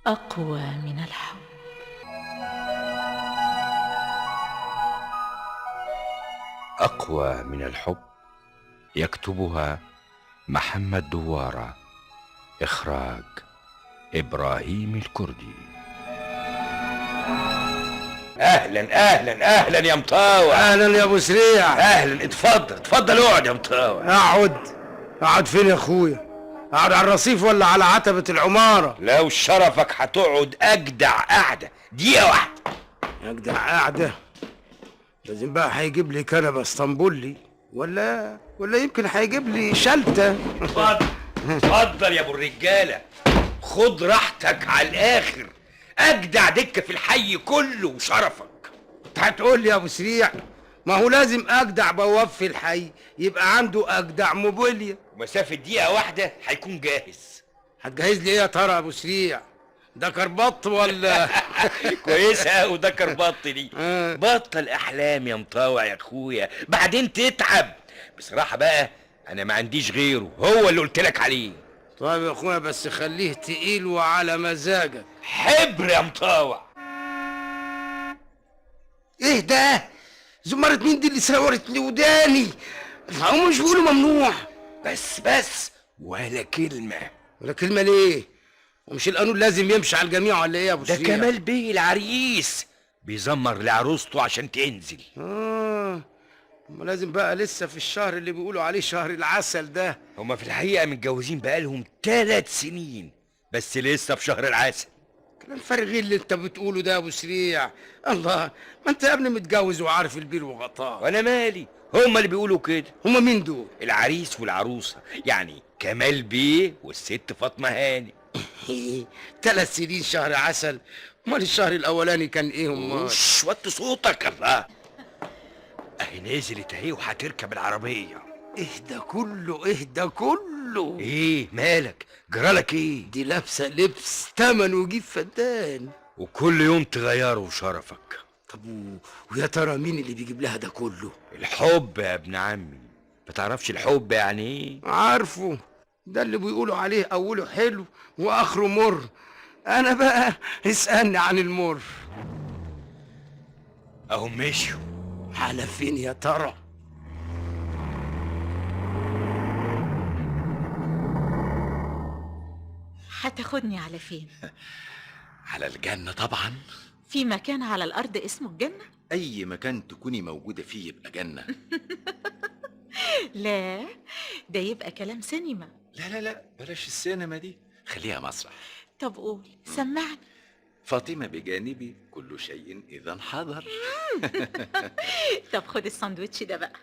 أقوى من الحب. أقوى من الحب، يكتبها محمد دوارة، إخراج إبراهيم الكردي. اهلا اهلا اهلا يا مطاوع. اهلا يا ابو سريع. اهلا، اتفضل اتفضل اقعد يا مطاوع. اقعد فين يا اخويا؟ اقعد على الرصيف ولا على عتبة العمارة؟ لو شرفك هتقعد اجدع قعدة دقيقة واحدة. اجدع قعدة؟ لازم بقى هيجيب لي كنبة اسطنبولي ولا يمكن هيجيب لي شلتة. اتفضل اتفضل يا ابو الرجالة، خد راحتك على الاخر، اجدع دكة في الحي كله وشرفك. انت هتقول لي يا ابو سريع ما هو لازم اجدع بواب في الحي يبقى عنده اجدع موبيليا. مسافة دقيقة واحدة هيكون جاهز. هتجهز لي ايه يا ترى يا ابو سريع؟ ده كربط ولا؟ كويسة أوي ده كربط دي. بطل أحلام يا مطاوع يا أخويا، بعدين تتعب. بصراحة بقى أنا ما عنديش غيره، هو اللي قلت لك عليه. طيب يا أخويا بس خليه تقيل وعلى مزاجك. حبر يا مطاوع. إيه ده؟ زمارة مين دي اللي سورت لي وداني؟ هم مش بيقولوا ممنوع؟ بس ولا كلمة. ولا كلمة ليه؟ ومش القانون لازم يمشي على الجميع ولا ايه يا ابو ده سريع؟ كمال بيه العريس بيزمر لعروسته عشان تنزل. ما لازم بقى لسه في الشهر اللي بيقولوا عليه شهر العسل ده. هما في الحقيقة متجوزين بقالهم 3 سنين بس لسه في شهر العسل. كلام فارغ اللي انت بتقوله ده يا ابو سريع. الله، ما انت يا ابني متجوز وعارف البير وغطاه. وانا مالي، هما اللي بيقولوا كده. هما مين دول؟ العريس والعروسة، يعني كمال بيه والست فاطمة هاني. 3 سنين شهر عسل، امال الشهر الاولاني كان ايه؟ امال؟ وطي صوتك. الله، اهي نزلت اهي وهتركب العربية. اهدى كله اهدى كله. ايه مالك؟ جرالك ايه؟ دي لابسه لبس تمن وجيب فدان، وكل يوم تغيره شرفك. طب ويا ترى مين اللي بيجيب لها ده كله؟ الحب يا ابن عمي، ما تعرفش الحب يعني ايه؟ عارفه، ده اللي بيقولوا عليه اوله حلو واخره مر. انا بقى اسألني عن المر. اهو مشوا. على فين يا ترى؟ هتاخدني على فين؟ على الجنة طبعا. في مكان على الأرض اسمه الجنة؟ أي مكان تكوني موجودة فيه يبقى جنة. لا ده يبقى كلام سينما. لا لا لا، بلاش السينما دي، خليها مسرح. طب قول سمعني. فاطمة بجانبي كل شيء إذا حضر. طب خد الساندوتش ده بقى،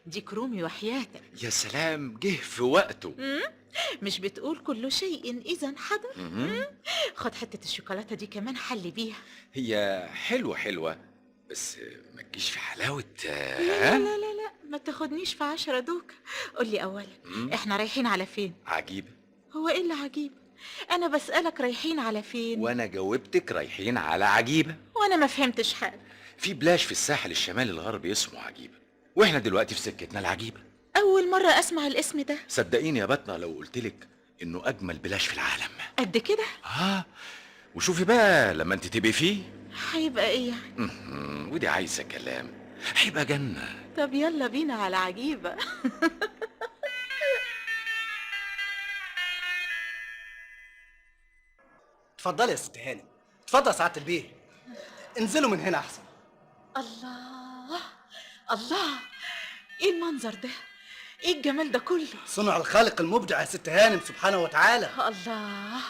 دي كرومي وحياتك. يا سلام، جه في وقته. مش بتقول كل شيء إذا حضر؟ خد حتة الشوكولاتة دي كمان حلي بيها. هي حلوة حلوة بس ما تجيش في حلاوة. لا لا لا لا، ما تاخدنيش في 10 دوك. قولي أولا احنا رايحين على فين؟ عجيبة. هو ايه اللي عجيب؟ أنا بسألك رايحين على فين؟ وأنا جاوبتك رايحين على عجيبة. وأنا ما فهمتش حاجة. في بلاش في الساحل الشمالي الغربي اسمه عجيبة، وإحنا دلوقتي في سكتنا العجيبة. أول مرة أسمع الاسم ده. صدقيني يا بطنة لو قلتلك إنه أجمل بلاش في العالم. قد كده؟ وشوفي بقى لما أنت تبقي فيه هيبقى إيه يعني؟ ودي عايزة كلام، هيبقى جنة. طب يلا بينا على عجيبة. اتفضلي يا ست هانم. اتفضل يا سعادة البيه، انزلوا من هنا احسن. الله الله، ايه المنظر ده؟ ايه الجمال ده كله؟ صنع الخالق المبدع يا ست هانم سبحانه وتعالى. الله،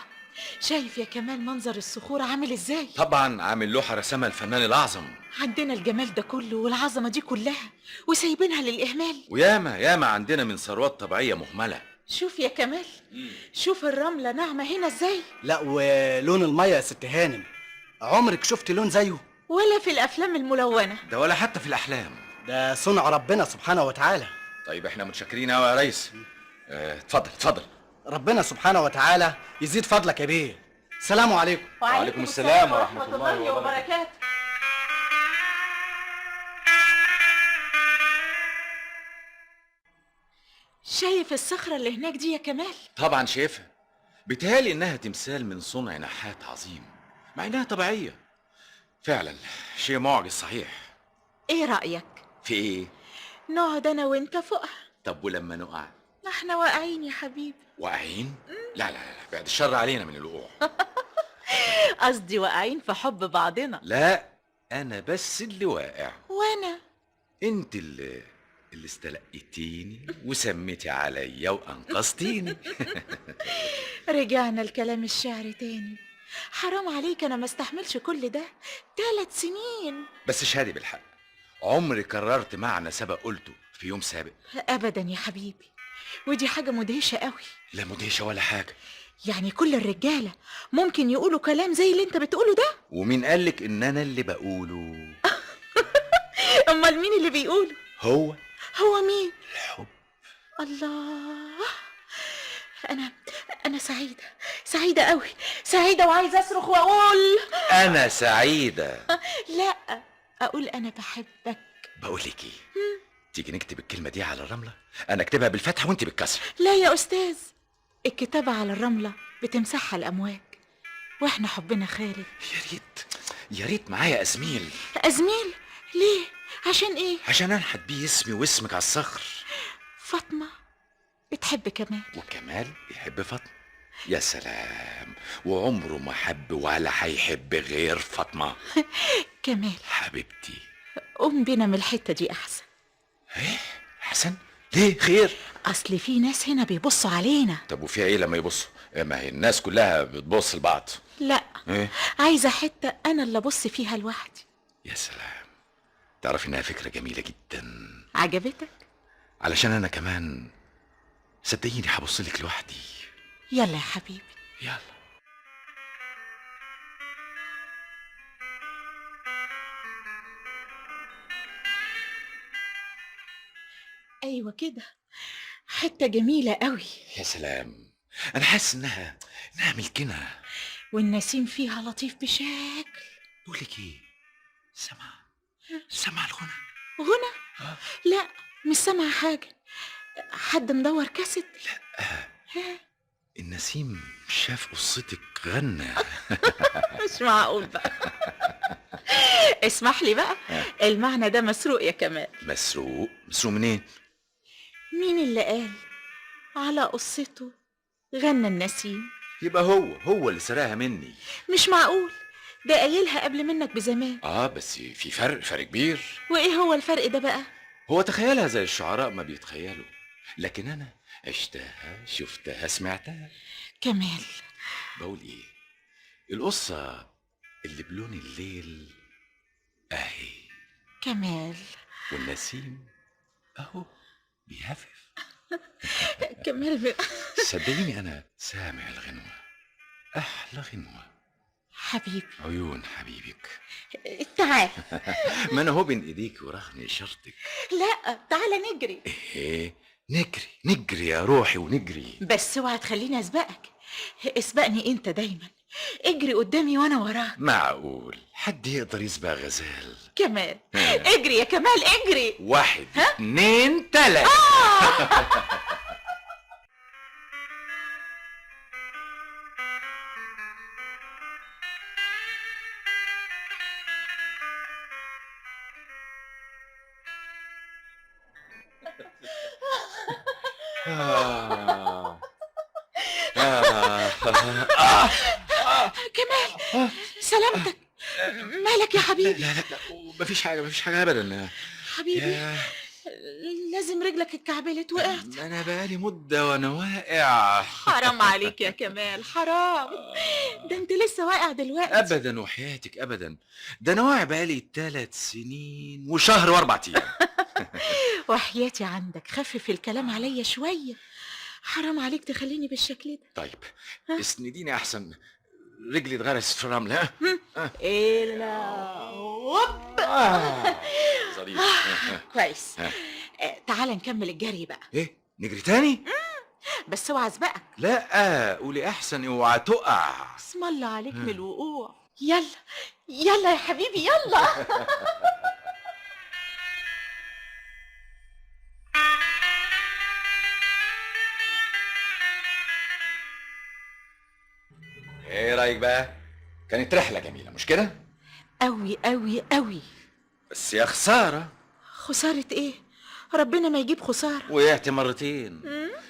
شايف يا كمال منظر الصخور عامل ازاي؟ طبعا عامل لوحة رسمها الفنان الأعظم. عندنا الجمال ده كله والعظمة دي كلها وسايبينها للإهمال. وياما ياما عندنا من ثروات طبيعية مهملة. شوف يا كمال، شوف الرملة ناعمة هنا ازاي. لا ولون المية يا ست هانم، عمرك شفت لون زيه؟ ولا في الأفلام الملونة ده ولا حتى في الأحلام. ده صنع ربنا سبحانه وتعالى. طيب احنا متشكرين قوي يا ريس. اتفضل اتفضل. ربنا سبحانه وتعالى يزيد فضلك يا بيه. سلام عليكم. وعليكم السلام ورحمة الله وبركاته. شايف الصخرة اللي هناك دي يا كمال؟ طبعا شايفها، بيتهيألي انها تمثال من صنع نحات عظيم، مع انها طبيعية. فعلا شيء معجز صحيح. ايه رأيك؟ في ايه؟ نقعد انا وانت فوقها. طب ولما نقع؟ ما احنا واقعين يا حبيبي. واقعين؟ لا لا لا، بعد الشر علينا من الوقوع. قصدي واقعين في حب بعضنا. لا، انا بس اللي واقع. وانا؟ انت اللي استلقيتيني وسميتي عليا وانقذتيني. رجعنا الكلام الشعر تاني. حرام عليك، انا ما استحملش كل ده 3 سنين. بس شهادي بالحق، عمري كررت معنى سبق قلته في يوم سابق؟ ابدا يا حبيبي، ودي حاجة مدهشة قوي. لا مدهشة ولا حاجة. يعني كل الرجالة ممكن يقولوا كلام زي اللي انت بتقوله ده؟ ومين قالك ان انا اللي بقوله؟ امال مين اللي بيقوله؟ هو. هو مين؟ الحب. الله، انا سعيدة، سعيدة قوي، سعيدة وعايزة اصرخ واقول انا سعيدة. لا، اقول انا بحبك. بقولك ايه، تيجي نكتب الكلمة دي على الرملة؟ انا اكتبها بالفتحة وانت بالكسر. لا يا استاذ، الكتابة على الرملة بتمسحها الامواج، واحنا حبنا خالد. يا ريت، يا ريت معايا ازميل. ازميل؟ ليه؟ عشان ايه؟ عشان انحت بيه اسمي واسمك على الصخر. فاطمة بتحب كمال، وكمال يحب فاطمة. يا سلام، وعمره ما حب ولا هيحب غير فاطمة. كمال حبيبتي، قوم بينا من الحتة دي احسن. ايه احسن؟ ليه؟ خير؟ اصل في ناس هنا بيبصوا علينا. طب وفي ايه لما يبصوا؟ ما هي الناس كلها بتبص لبعض. لا إيه؟ عايزة حتة انا اللي ابص فيها لوحدي. يا سلام، تعرف انها فكرة جميلة جدا. عجبتك؟ علشان انا كمان صدقيني هبص لك لوحدي. يلا يا حبيبي، يلا. ايوه كده، حتة جميلة قوي. يا سلام، انا حاسس انها ملكنا، والنسيم فيها لطيف بشكل. بقولك ايه، سمع الغنى. غنى؟ لا مش سامعه حاجة. حد مدور كاسيت؟ لا، النسيم شاف قصتك غنى. مش معقول بقى. اسمح لي بقى، المعنى ده مسروق يا كمال. مسروق؟ مسروق منين؟ مين اللي قال على قصته غنى النسيم؟ يبقى هو اللي سرقها مني. مش معقول، ده قايلها قبل منك بزمان. بس في فرق كبير. وايه هو الفرق ده بقى؟ هو تخيلها زي الشعراء ما بيتخيلوا، لكن انا عشتها، شفتها، سمعتها. كمال، بقول ايه، القصة اللي بلون الليل اهي. كمال، والنسيم اهو بيهفف. كمال، صدقيني انا سامع الغنوة، احلى غنوة. حبيبي، عيون حبيبك. تعال. ما انا هو بين ايديك ورهن اشارتك. لا تعال نجري. ايه نجري؟ نجري يا روحي ونجري. بس اوعى تخليني اسبقك، اسبقني انت دايما، اجري قدامي وانا وراك. معقول حد يقدر يسبق غزال؟ كمال اجري يا كمال، اجري. 1 2 3. كمال، سلامتك، مالك يا حبيبي؟ لا لا لا، مفيش حاجة، مفيش حاجة أبدا حبيبي. لازم رجلك اتكعبلت، وقعت. أنا بقالي مدة وأنا واقع. حرام عليك يا كمال، حرام، ده أنت لسه واقع دلوقتي. أبدا وحياتك أبدا، ده أنا واقع بقالي 3 سنين وشهر و4 أيام. وحياتي عندك، خفف الكلام عليا شوية، حرام عليك تخليني بالشكل ده. طيب اسنديني أحسن، رجلي اتغرست في الرمل. ها؟ إلا هوب. ظريف. كويس. تعال نكمل الجري بقى. ايه، نجري تاني؟ بس اوعى اسبقك. لا قولي احسن، اوعى تقع. اسم الله عليك من الوقوع. يلا يلا يا حبيبي، يلا. ايه رايك بقى؟ كانت رحله جميلة مش كده؟ قوي قوي قوي. بس يا خسارة. خسارة ايه؟ ربنا ما يجيب خسارة. وقعت مرتين.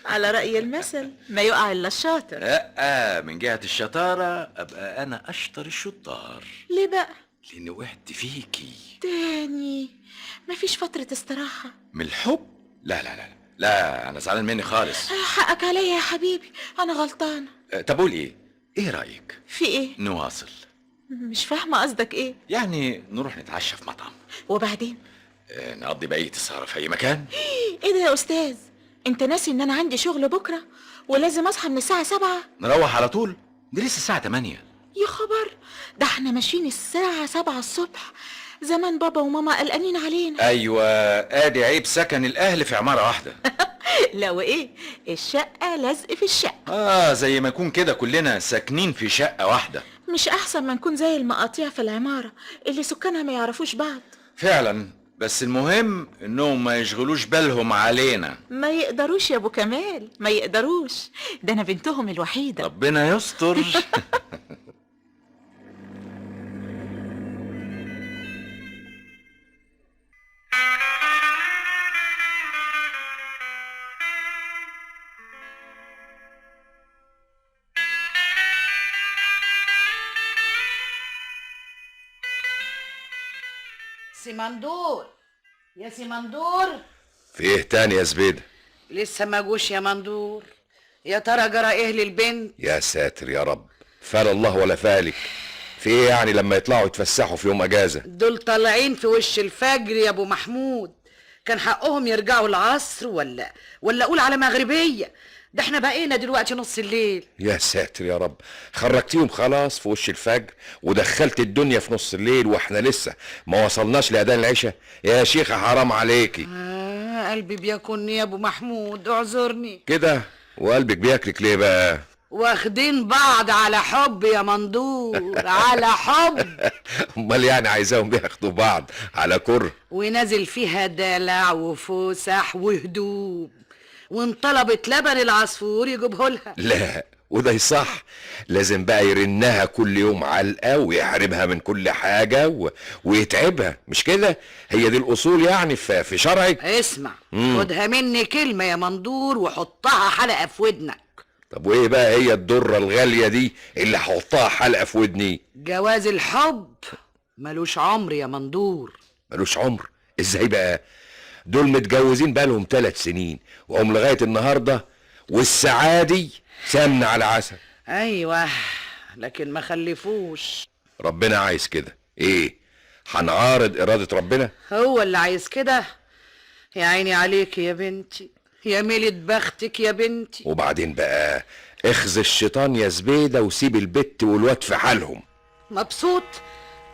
على راي المثل ما يقع الا الشاطر. لا، من جهة الشطارة ابقى انا اشطر الشطار. ليه بقى؟ لاني وقعت فيكي تاني. مفيش فترة استراحة من الحب. لا لا لا لا، انا زعلان مني خالص. حقك عليا يا حبيبي، انا غلطانة. طب قول ايه؟ ايه رايك؟ في ايه؟ نواصل. مش فاهمه قصدك ايه. يعني نروح نتعشى في مطعم، وبعدين نقضي بقية السهرة في اي مكان. ايه ده يا استاذ؟ انت ناسي ان انا عندي شغل بكره ولازم اصحى من الساعة 7؟ نروح على طول، دي لسه الساعة 8. يا خبر، ده احنا ماشيين الساعة 7 الصبح. زمان بابا وماما قلقانين علينا. ايوه، ادي عيب سكن الاهل في عمارة واحدة. لا وايه، الشقة لزق في الشقة. زي ما يكون كده كلنا ساكنين في شقه واحدة. مش احسن ما نكون زي المقاطيع في العمارة اللي سكانها ما يعرفوش بعض؟ فعلا، بس المهم انهم ما يشغلوش بالهم علينا. ما يقدروش يا ابو كمال، ما يقدروش، ده انا بنتهم الوحيدة. ربنا يستر. سيمندور، يا سيمندور. في ايه تاني يا زبيدة؟ لسه ما جوش يا مندور. يا ترى جرى ايه للبنت؟ يا ساتر يا رب، فال الله ولا فالك. في ايه يعني لما يطلعوا يتفسحوا في يوم اجازة؟ دول طالعين في وش الفجر يا ابو محمود، كان حقهم يرجعوا العصر ولا اقول على مغربية. ده احنا بقينا دلوقتي نص الليل. يا ساتر يا رب، خرجتيهم خلاص في وش الفجر ودخلت الدنيا في نص الليل واحنا لسه ما وصلناش لأذان العشاء. يا شيخة حرام عليكي. قلبي بياكلني يا ابو محمود، اعذرني. كده وقلبك بياكلك ليه بقى؟ واخدين بعض على حب يا مندور، على حب. امال يعني عايزاهم ياخدوا بعض على كره؟ ونازل فيها دلع وفسح وهدوم، وانطلبت لبن العصفور يجيبه لها. لا وده يصح، لازم بقى يرنها كل يوم علقه ويحرمها من كل حاجة ويتعبها، مش كده؟ هي دي الاصول يعني في شرعك. اسمع، خدها مني كلمة يا مندور وحطها حلقة في ودنك. طب وايه بقى هي الدرة الغالية دي اللي هحطها حلقة في ودني؟ جواز الحب ملوش عمر يا مندور. ملوش عمر؟ ازاي بقى؟ دول متجوزين بقالهم 3 سنين وهم لغاية النهارده والسعادي سمن على عسل. ايوه، لكن ما خلفوش. ربنا عايز كده. ايه، هنعارض اراده ربنا؟ هو اللي عايز كده. يا عيني عليك يا بنتي، يا ميلة بختك يا بنتي. وبعدين بقى اخذ الشيطان يا زبيده وسيب البت والواد في حالهم. مبسوط؟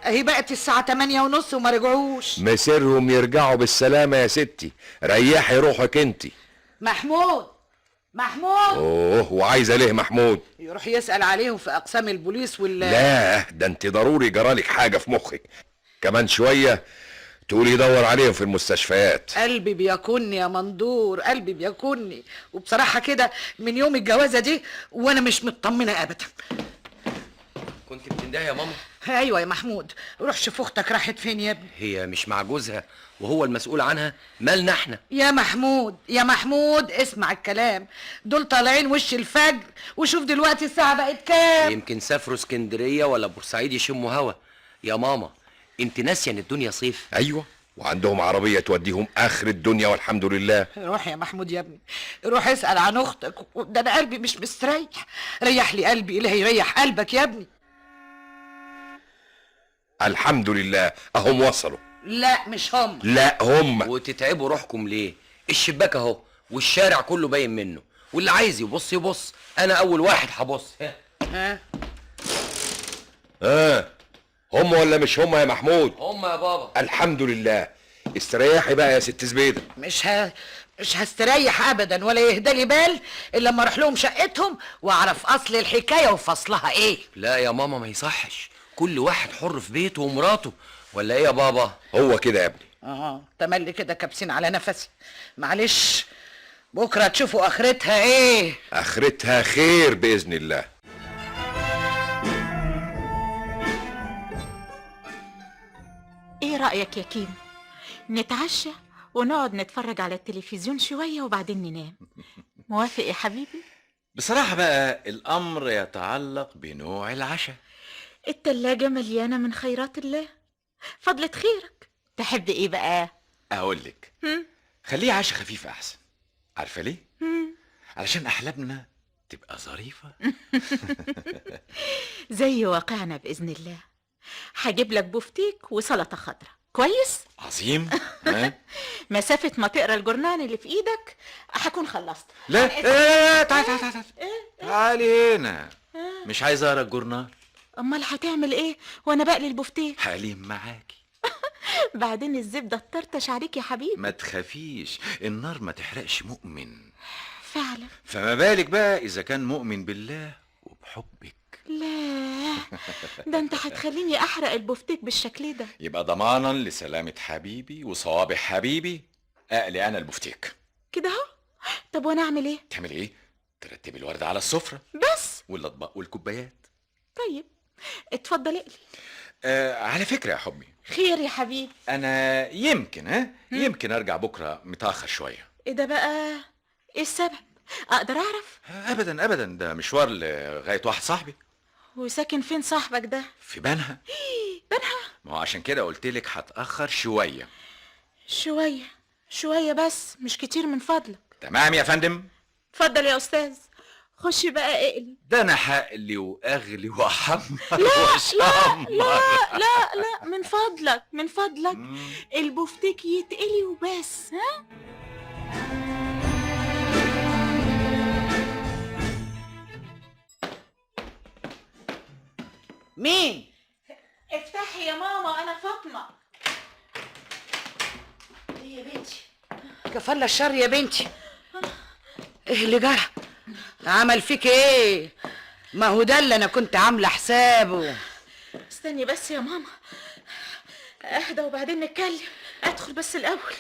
اهي بقت الساعة 8:30 وما رجعوش. مسيرهم يرجعوا بالسلامة يا ستي، ريحي روحك انتي. محمود، محمود. اوه، وعايزة ليه محمود؟ يروح يسأل عليهم في أقسام البوليس ولا؟ لا، ده انت ضروري جرالك حاجة في مخك. كمان شوية تقولي يدور عليهم في المستشفيات. قلبي بياكلني يا مندور، قلبي بياكلني. وبصراحة كده من يوم الجوازة دي وانا مش مطمنة أبدا. كنت بتندهي يا ماما؟ ايوه يا محمود، روح شوف اختك راحت فين يا ابني. هي مش مع جوزها وهو المسؤول عنها، مالنا احنا؟ يا محمود، يا محمود اسمع الكلام، دول طالعين وش الفجر وشوف دلوقتي الساعة بقت كام. يمكن سافروا اسكندرية ولا بورسعيد يشموا هوا. يا ماما انت ناسيه ان الدنيا صيف؟ ايوه، وعندهم عربية توديهم اخر الدنيا والحمد لله. روح يا محمود يا ابني، روح اسال عن اختك، ده انا قلبي مش مستريح. ريح لي قلبي، الهي يريح قلبك يا ابني. الحمد لله اهم وصلوا. لا مش هم. لا هم. وتتعبوا روحكم ليه؟ الشباك اهو والشارع كله باين منه، واللي عايز يبص يبص، انا اول واحد هبص. ها ها، هم ولا مش هم يا محمود؟ هم يا بابا. الحمد لله. استريحي بقى يا ست زبيده. مش هستريح ابدا ولا يهدى لي بال الا لما اروح لهم شقتهم واعرف اصل الحكاية وفصلها ايه. لا يا ماما ما يصحش، كل واحد حر في بيته ومراته، ولا ايه يا بابا؟ هو كده يا ابني. تملي كده كابسين على نفسي. معلش بكره تشوفوا اخرتها ايه. اخرتها خير باذن الله. رأيك يا كيمو؟ نتعشى ونقعد نتفرج على التلفزيون شوية وبعدين ننام. موافق يا حبيبي؟ بصراحة بقى الأمر يتعلق بنوع العشاء. التلاجة مليانة من خيرات الله، فضلة خيرك. تحب ايه بقى؟ أقول لك، خليه عشاء خفيف أحسن. عارفة ليه؟ علشان أحلامنا تبقى ظريفة. زي واقعنا بإذن الله. هجيب لك بفتيك وسلطة خضراء، كويس؟ عظيم. مسافة ما تقرا الجورنان اللي في ايدك هكون خلصت. لا لا، تعالي تعالي تعالي تعالي هنا، مش عايز اقرا الجورنال. امال هتعمل ايه وانا بقلي البفتيك؟ هقليه معاكي. بعدين الزبدة تطرطش عليك يا حبيبي. ما تخافيش، النار ما تحرقش مؤمن. فعلا. فما بالك بقى اذا كان مؤمن بالله وبحبك. لا ده انت هتخليني احرق البفتيك بالشكل ده. يبقى ضمانا لسلامة حبيبي وصوابع حبيبي اقلي انا البفتيك كده اهو. طب وانا اعمل ايه؟ تعمل ايه؟ ترتبي الورد على السفرة بس، والاطباق والكوبايات. طيب اتفضل اقلي. على فكرة يا حبي. خير يا حبيبي. انا يمكن يمكن ارجع بكرة متأخر شوية. ايه ده بقى؟ ايه السبب؟ اقدر اعرف؟ ابدا ابدا، ده مشوار لغاية واحد صاحبي. وساكن فين صاحبك ده؟ في بنها. بنها؟ ما هو عشان كده قلت لك هتأخر شوية. شوية شوية بس، مش كتير من فضلك. تمام يا فندم. اتفضل يا أستاذ، خش بقى اقلي. ده أنا هقلي وأغلي وأحمر. لا لا لا لا لا، من فضلك من فضلك، البفتيك يتقلي وبس. ها؟ مين؟ افتحي يا ماما، أنا فاطمة. ايه يا بنتي؟ كفالة الشر يا بنتي. ايه اللي جرى؟ عمل فيك ايه؟ ما هو ده اللي انا كنت عامله حسابه. استني بس يا ماما، اهدى وبعدين نتكلم. ادخل بس الاول.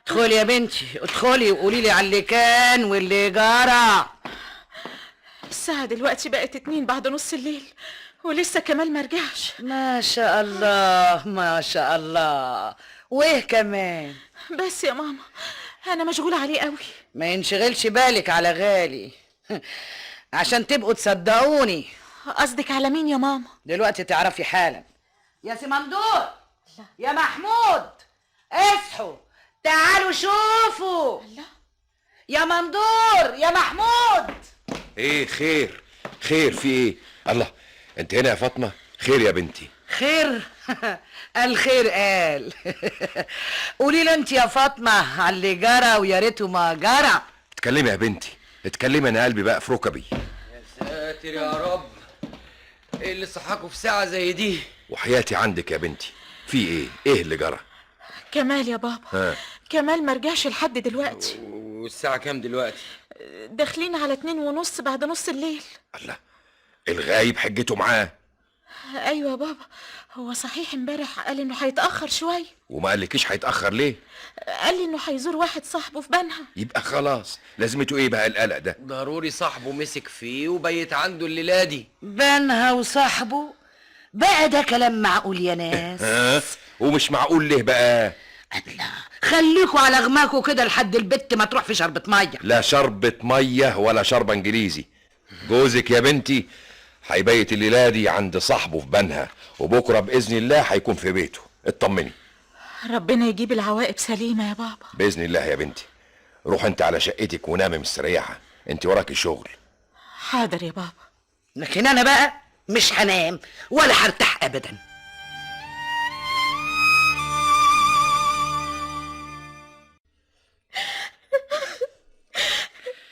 ادخلي يا بنتي، ادخلي وقولي لي على اللي كان واللي جرى. الساعة دلوقتي بقت 2 بعد نص الليل ولسه كمال ما رجعش. ما شاء الله ما شاء الله. وايه كمان؟ بس يا ماما انا مشغولة عليه قوي. ما ينشغلش بالك على غالي عشان تبقوا تصدقوني. قصدك على مين يا ماما؟ دلوقتي تعرفي حالا. يا سمندور، يا محمود، اصحوا تعالوا شوفوا. الله. يا مندور، يا محمود. ايه خير؟ خير في ايه؟ الله، انت هنا يا فاطمة؟ خير يا بنتي. خير؟ الخير قال. قولي له انت يا فاطمة على اللي جرى ويا ريته ما جرى. اتكلمي يا بنتي اتكلمي، انا قلبي بقى في ركبي. يا ساتر يا رب، ايه اللي صحاكوا في ساعة زي دي؟ وحياتي عندك يا بنتي، في ايه؟ ايه اللي جرى؟ كمال يا بابا. ها؟ كمال ما رجعش لحد دلوقتي. والساعة كام دلوقتي؟ داخلين على 2:30 بعد نص الليل. الله، الغايب حجته معاه. ايوه يا بابا، هو صحيح امبارح قال انه هيتاخر شوية. وما قالكيش هيتاخر ليه؟ قال لي انه هيزور واحد صاحبه في بنها. يبقى خلاص، لازمته ايه بقى القلق ده؟ ضروري صاحبه مسك فيه وبيت عنده الليلة دي. بنها وصاحبه بقى ده كلام معقول يا ناس؟ ومش معقول ليه بقى؟ الله، خليكوا على غماكوا كده لحد البت ما تروح في شربة مية. لا شربة مية ولا شربة انجليزي. جوزك يا بنتي هيبيت الليلة دي عند صاحبه في بنها، وبكره باذن الله هيكون في بيته. اطمني. ربنا يجيب العواقب سليمة يا بابا. باذن الله يا بنتي. روح انت على شقتك ونامي مستريحه، انت وراكي شغل. حاضر يا بابا. لكن انا بقى مش هنام ولا هرتاح ابدا.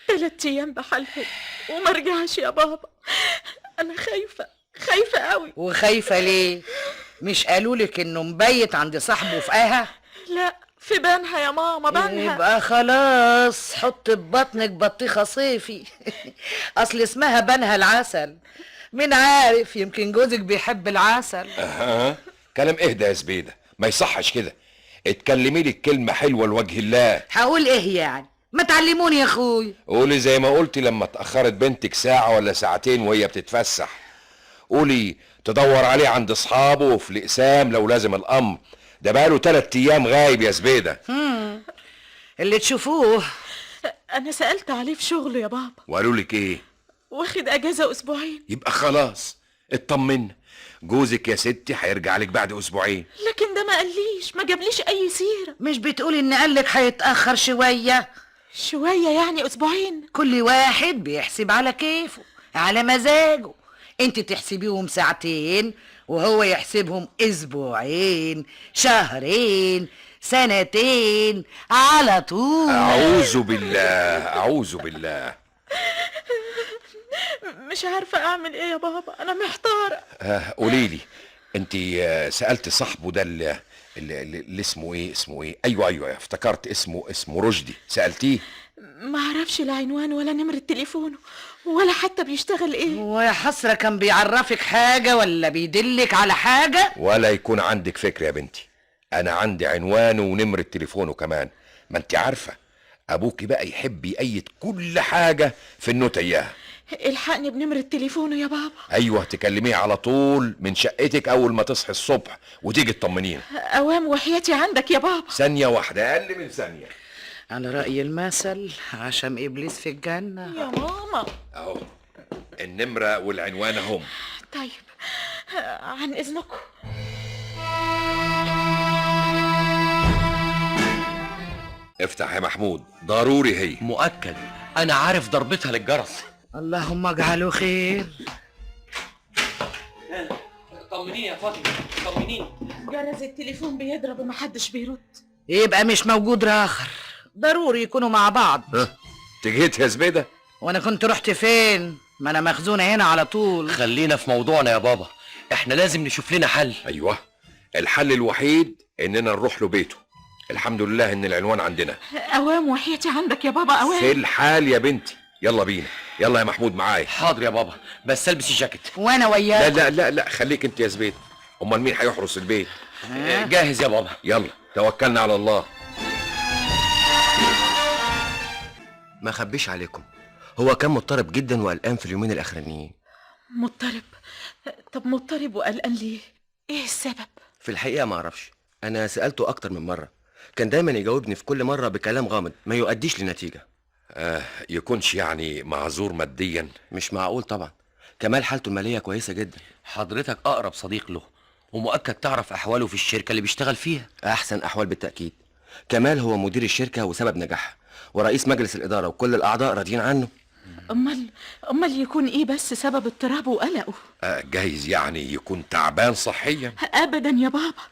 3 ايام بحالهم وما رجعش يا بابا. انا خايفة خايفة قوي. وخايفة ليه؟ مش قالولك انه مبيت عند صاحبه في قاها؟ لا، في بنها يا ماما، بنها. يبقى خلاص، حط في بطنك بطيخه صيفي. اصل اسمها بنها العسل. مين عارف، يمكن جوزك بيحب العسل. اها، كلام اهدى يا زبيده، ما يصحش كده. اتكلمي لي كلمة حلوة لوجه الله. هقول ايه يعني؟ ما تعلموني يا اخوي. قولي زي ما قلتي لما اتأخرت بنتك ساعة ولا ساعتين وهي بتتفسح. قولي تدور عليه عند اصحابه وفي الاقسام لو لازم الامر. ده بقاله 3 ايام غايب يا زبيده. اللي تشوفوه. انا سالت عليه في شغله يا بابا. وقالوا لك ايه؟ واخد اجازه اسبوعين. يبقى خلاص اطمن، جوزك يا ستي هيرجع لك بعد اسبوعين. لكن ده ما قاليش، ما جابليش اي سيره. مش بتقولي ان قالك هيتاخر شوية؟ شوية يعني اسبوعين؟ كل واحد بيحسب على كيفه، على مزاجه. انت تحسبيهم ساعتين وهو يحسبهم اسبوعين، شهرين، سنتين، على طول. اعوذ بالله اعوذ بالله. مش عارفه اعمل ايه يا بابا، انا محتارة. قولي لي انت، سالت صاحبه ده اللي اسمه ايه؟ اسمه ايه؟ ايوه افتكرت، اسمه رشدي. سالتيه؟ ما اعرفش لا عنوان ولا نمره تليفونه ولا حتى بيشتغل ايه. ويا حسرة كان بيعرفك حاجة ولا بيدلك على حاجة؟ ولا يكون عندك فكرة يا بنتي، انا عندي عنوانه ونمره تليفونه كمان. ما انت عارفه ابوكي بقى يحب يأيد كل حاجة في النوتة اياها. الحقني بنمرة تليفونه يا بابا. ايوه تكلميه على طول من شقتك اول ما تصحي الصبح وتيجي تطمنينا. اوام وحياتي عندك يا بابا. ثانية واحدة، اقل من ثانية. على رأي المثل عشان ابليس في الجنة. يا ماما اهو النمرة والعنوان اهم. طيب عن اذنكم. افتح يا محمود، ضروري هي. مؤكد، انا عارف ضربتها للجرس. اللهم اجعله خير. طمنيني يا فاطمة، طمنيني. جرس التليفون بيضرب ومحدش بيرد. يبقى مش موجود راخر، ضروري يكونوا مع بعض. تجهت يا زبيده؟ وانا كنت رحت فين؟ ما انا مخزونه هنا على طول. خلينا في موضوعنا يا بابا، احنا لازم نشوف لنا حل. ايوه، الحل الوحيد اننا نروح له بيته. الحمد لله ان العنوان عندنا. اوام وحياتي عندك يا بابا، اوام. في الحال يا بنتي، يلا بينا. يلا يا محمود معايا. حاضر يا بابا، بس البس الجاكيت. وانا وياك. لا لا لا لا، خليك انت يا زبيد. امال مين هيحرس البيت؟ جاهز يا بابا. يلا توكلنا على الله. ما خبيش عليكم، هو كان مضطرب جدا وقلقان في اليومين الاخرانيين. مضطرب؟ طب مضطرب وقلقان ليه؟ ايه السبب؟ في الحقيقة ما اعرفش، انا سالته اكتر من مرة، كان دايما يجاوبني في كل مرة بكلام غامض ما يؤديش لنتيجة. يكونش يعني معذور ماديا؟ مش معقول طبعا، كمال حالته المالية كويسة جدا. حضرتك اقرب صديق له ومؤكد تعرف احواله في الشركة اللي بيشتغل فيها. احسن احوال بالتاكيد. كمال هو مدير الشركة وسبب نجاحها، ورئيس مجلس الادارة، وكل الاعضاء راضيين عنه. امال يكون ايه بس سبب اضطرابه وقلقه؟ جايز يعني يكون تعبان صحيا. ابدا يا بابا،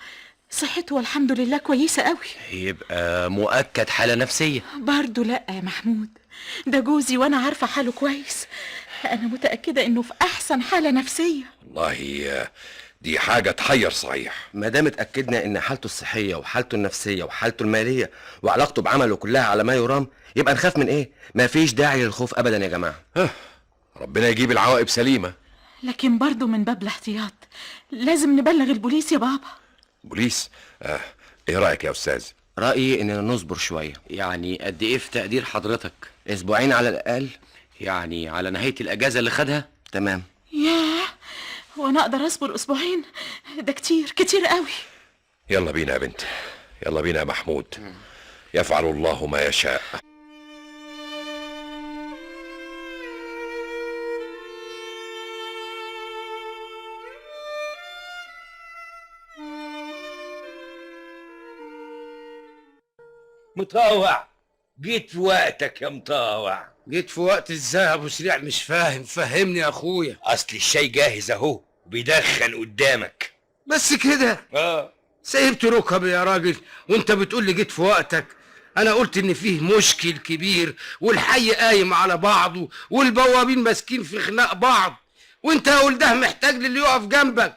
صحته والحمد لله كويسة قوي. يبقى مؤكد حاله نفسية. برضه لا يا محمود، ده جوزي وانا عارفه حاله كويس، انا متاكدة انه في احسن حاله نفسية. والله دي حاجة تحير صحيح. ما دام اتاكدنا ان حالته الصحية وحالته النفسية وحالته المالية وعلاقته بعمله كلها على ما يرام، يبقى نخاف من ايه؟ ما فيش داعي للخوف ابدا يا جماعة. ربنا يجيب العواقب سليمة. لكن برضه من باب الاحتياط لازم نبلغ البوليس يا بابا. بوليس؟ ايه رايك يا استاذ؟ رايي اننا نصبر شوية. يعني قد ايه في تقدير حضرتك؟ اسبوعين على الاقل. يعني على نهاية الاجازة اللي خدها؟ تمام. ياه، وانا اقدر اصبر اسبوعين؟ ده كتير كتير قوي. يلا بينا يا بنت، يلا بينا يا محمود. يفعل الله ما يشاء. مطاوع، جيت في وقتك يا مطاوع. جيت في وقت ازاي يا ابو سريع؟ مش فاهم، فهمني يا اخويا. اصل الشاي جاهز اهو وبيدخن قدامك. بس كده؟ سيبت ركبي يا راجل وانت بتقول لي جيت في وقتك. انا قلت ان فيه مشكل كبير والحي قايم على بعضه والبوابين ماسكين في خناق بعض، وانت يا ولده محتاج للي يقف جنبك.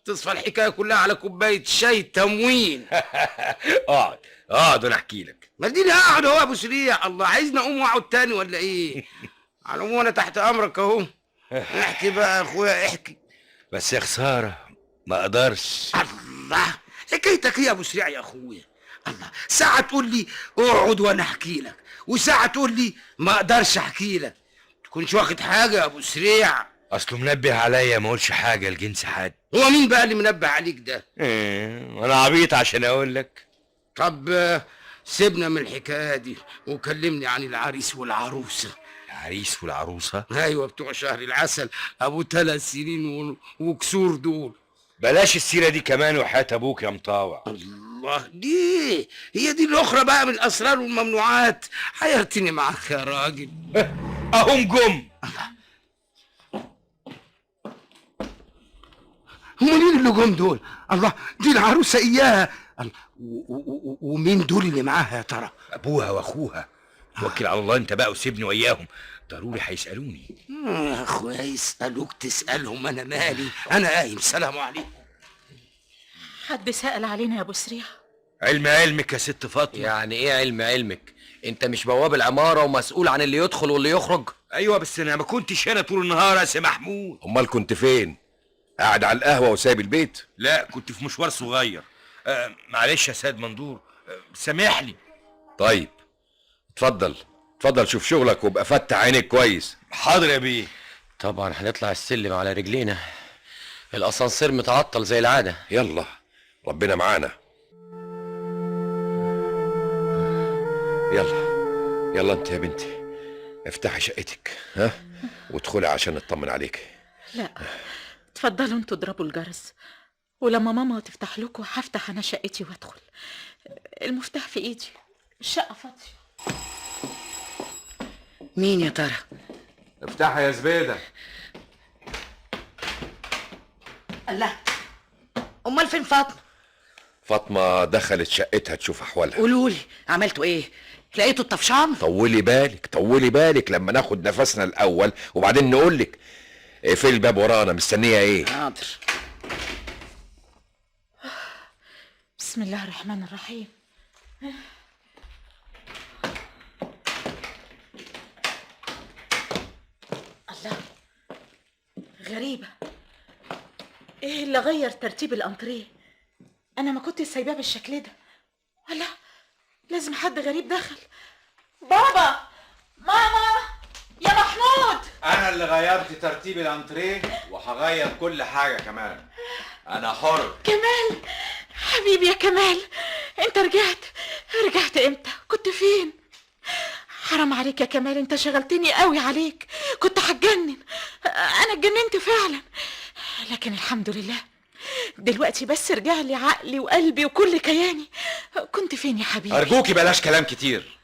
تصفى الحكاية كلها على كوباية شاي تموين. اقعد اقعد وانا احكي لك. ما اديني اقعد اهو يا ابو سريع. الله، عايزني اقوم واقعد تاني ولا ايه؟ على العموم انا تحت امرك اهو. احكي بقى يا اخويا احكي. بس يا خسارة ما اقدرش. الله، حكايتك ايه يا ابو سريع يا اخويا؟ الله، ساعة تقول لي اقعد وانا احكي لك، وساعة تقول لي ما اقدرش احكي لك. تكونش واخد حاجة يا ابو سريع؟ اصله منبه عليا ما اقولش حاجة لجنس حد. هو مين بقى اللي منبه عليك ده؟ ايه، انا عبيط عشان اقول لك؟ طب سيبنا من الحكاية دي وكلمني عن العريس والعروسه. العريس والعروسه؟ ايوه، بتوع شهر العسل ابو 3 سنين وكسور دول. بلاش السيرة دي كمان وحياه ابوك يا مطاوع. الله، دي هي دي الاخرى بقى من الاسرار والممنوعات. حيرتني معاك يا راجل. اهم جم. هم مين اللي جم دول؟ الله، دي العروسة اياها. ومين دول اللي معاها يا ترى؟ ابوها واخوها. توكل على الله انت بقى وسيبني وياهم، ضروري هيسالوني. يا اخويا يسالوك تسالهم، انا مالي، انا قايم. سلام عليكم. حد سأل علينا يا ابو سريع؟ علم علمك يا ست فاطمة. يعني ايه علم علمك؟ انت مش بواب العمارة ومسؤول عن اللي يدخل واللي يخرج؟ ايوه بس انا ما كنتش هنا طول النهار يا سي محمود. امال كنت فين؟ قاعد على القهوة وسايب البيت؟ لا، كنت في مشوار صغير. معلش يا سيد مندور، سامحني. طيب اتفضل اتفضل، شوف شغلك وابقى فتح عينك كويس. حاضر يا بيه. طبعا هنطلع السلم على رجلينا، الاسانسير متعطل زي العادة. يلا ربنا معانا. يلا يلا انت يا بنتي افتحي شقتك، ها، وادخلي عشان نطمن عليك. لا اتفضلوا انتوا اضربوا الجرس، ولما ماما تفتح لكم هفتح انا شقتي وادخل. المفتاح في ايدي، الشقة فاضية. مين يا ترى؟ افتحي يا زبيده. الله، امال فين فاطمة؟ فاطمة دخلت شقتها تشوف احوالها. قولولي عملتوا ايه؟ لقيتوا الطفشان؟ طولي بالك طولي بالك، لما ناخد نفسنا الاول وبعدين نقولك. اقفلي الباب ورانا، مستنيه ايه؟ حاضر. بسم الله الرحمن الرحيم. الله، غريبة، ايه اللي غير ترتيب الانتريه؟ انا ما كنت سايباه بالشكل ده. ولا لازم حد غريب دخل. بابا، ماما، يا محمود. انا اللي غيرت ترتيب الانتريه وهغير كل حاجة كمان، انا حر. كمال حبيبي، يا كمال انت رجعت. رجعت امتى؟ كنت فين؟ حرام عليك يا كمال، انت شغلتني قوي عليك، كنت هتجنن. انا اتجننت فعلا، لكن الحمد لله دلوقتي بس رجع لي عقلي وقلبي وكل كياني. كنت فين يا حبيبي؟ ارجوكي بلاش كلام كتير،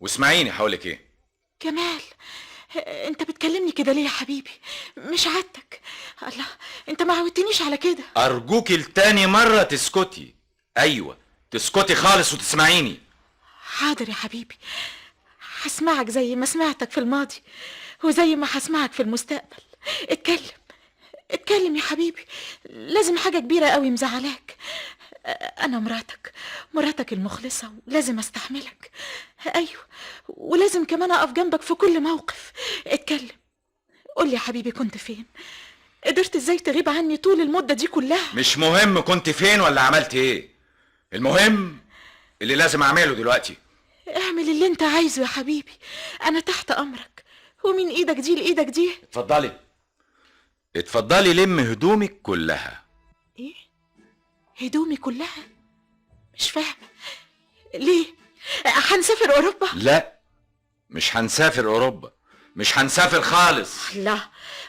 واسمعيني هقولك ايه. كمال انت بتكلمني كده ليه يا حبيبي؟ مش عادتك. الله، انت ما عودتنيش على كده. ارجوكي لتاني مرة تسكتي. ايوه تسكتي خالص وتسمعيني. حاضر يا حبيبي، هسمعك زي ما سمعتك في الماضي وزي ما هسمعك في المستقبل. اتكلم اتكلم يا حبيبي، لازم حاجة كبيرة قوي مزعلاك. أنا مراتك، مراتك المخلصة، ولازم أستحملك. أيوة، ولازم كمان أقف جنبك في كل موقف. اتكلم، قول لي يا حبيبي كنت فين؟ قدرت ازاي تغيب عني طول المدة دي كلها؟ مش مهم كنت فين ولا عملت ايه، المهم اللي لازم أعمله دلوقتي. اعمل اللي انت عايزه يا حبيبي، أنا تحت أمرك، ومن إيدك دي لإيدك دي. اتفضلي اتفضلي، لم هدومك كلها. ايه؟ هدومي كلها؟ مش فاهمة ليه؟ هنسافر أوروبا؟ لا مش هنسافر أوروبا، مش هنسافر خالص. لا،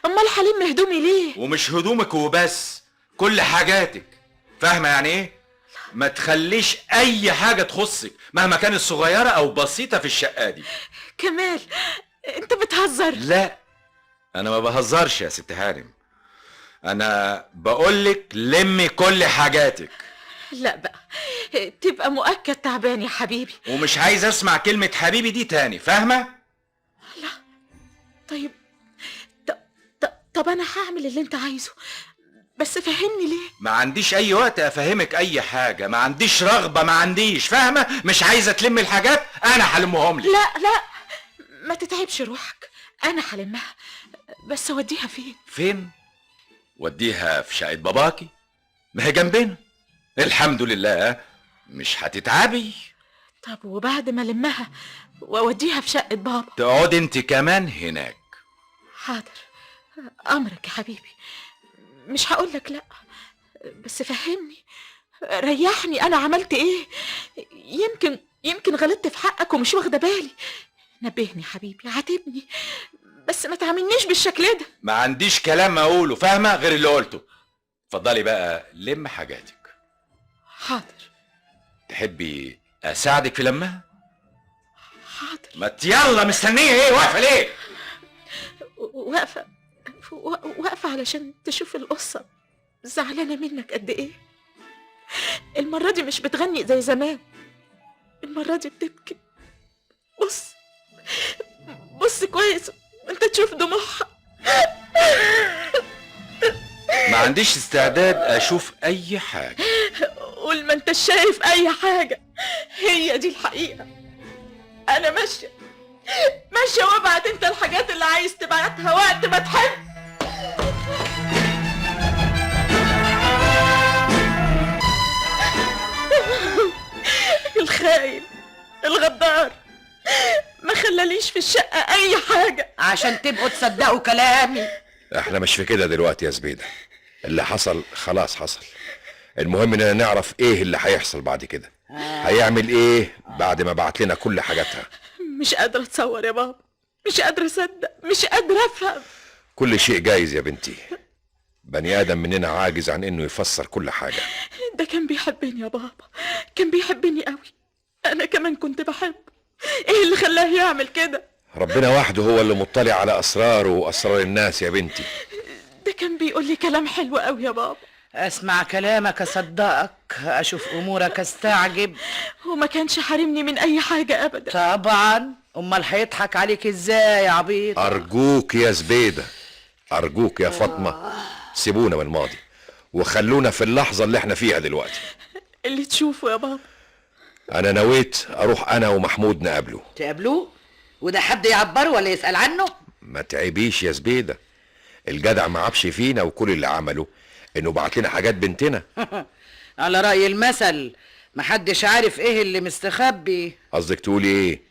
أمال هلم هدومي ليه؟ ومش هدومك وبس، كل حاجاتك. فاهمة يعني ايه؟ ما تخليش أي حاجة تخصك مهما كانت صغيرة أو بسيطة في الشقة دي. كمال أنت بتهزر. لا أنا ما بهزرش يا ست هانم، أنا بقولك لمي كل حاجاتك. لا بقى تبقى مؤكد تعبان يا حبيبي، ومش عايز أسمع كلمة حبيبي دي تاني، فاهمة؟ لا طيب، طب أنا هعمل اللي أنت عايزه، بس فهمني ليه؟ ما عنديش أي وقت أفهمك أي حاجة، ما عنديش رغبة، ما عنديش، فاهمة؟ مش عايزة تلمي الحاجات أنا هلمهم لك. لا لا ما تتعبش روحك، أنا هلمها، بس وديها فين؟ فين؟ وديها في شقة باباكي، ما هي جنبنا الحمد لله، مش هتتعبي. طب وبعد ما لمها واوديها في شقة بابا؟ تقعدي انت كمان هناك. حاضر، امرك يا حبيبي، مش هقولك لا، بس فهمني، ريحني، انا عملت ايه؟ يمكن غلطت في حقك ومش واخده بالي. نبهني حبيبي، عاتبني، بس ما تعاملنيش بالشكل ده. ما عنديش كلام اقوله فاهمه غير اللي قلته. اتفضلي بقى لم حاجاتك. حاضر. تحبي اساعدك في لمها؟ حاضر. ما يلا، مستنيه ايه؟ واقفة ليه؟ واقفة علشان تشوف القصة زعلانة منك قد ايه. المرة دي مش بتغني زي زمان، المرة دي بتبكي. بص بص كويس انت تشوف دموعها. ما عنديش استعداد اشوف اي حاجة. قول ما انت شايف اي حاجة، هي دي الحقيقة. انا ماشية ماشية، وابعت انت الحاجات اللي عايز تبعتها وقت ما تحب. الخاين الغدار ما خلاليش في الشقة أي حاجة عشان تبقوا تصدقوا كلامي. احنا مش في كده دلوقتي يا زبيدة، اللي حصل خلاص حصل. المهم اننا نعرف ايه اللي هيحصل بعد كده. هيعمل ايه بعد ما بعت لنا كل حاجاتها؟ مش قادرة اتصور يا بابا، مش قادرة اصدق، مش قادرة افهم. كل شيء جايز يا بنتي، بني ادم مننا عاجز عن انه يفسر كل حاجة. ده كان بيحبني يا بابا، كان بيحبني قوي، انا كمان كنت بحبه. ايه اللي خلاه يعمل كده؟ ربنا وحده هو اللي مطلع على اسراره واسرار الناس يا بنتي. ده كان بيقول لي كلام حلو قوي يا بابا. اسمع كلامك اصدقك، اشوف امورك استعجب. وما كانش حارمني من اي حاجة ابدا. طبعا، امال هيضحك عليك ازاي يا عبيط؟ ارجوك يا زبيده، ارجوك يا فاطمة، سيبونا من الماضي وخلونا في اللحظة اللي احنا فيها دلوقتي. اللي تشوفه يا بابا. انا نويت اروح انا ومحمود نقابله. تقابلوه؟ وده حد يعبره ولا يسأل عنه؟ ما تعبيش يا زبيده، الجدع ما عبش فينا، وكل اللي عمله انه بعت لنا حاجات بنتنا. على رأي المثل، محدش عارف ايه اللي مستخبي. قصدك تقولي ايه؟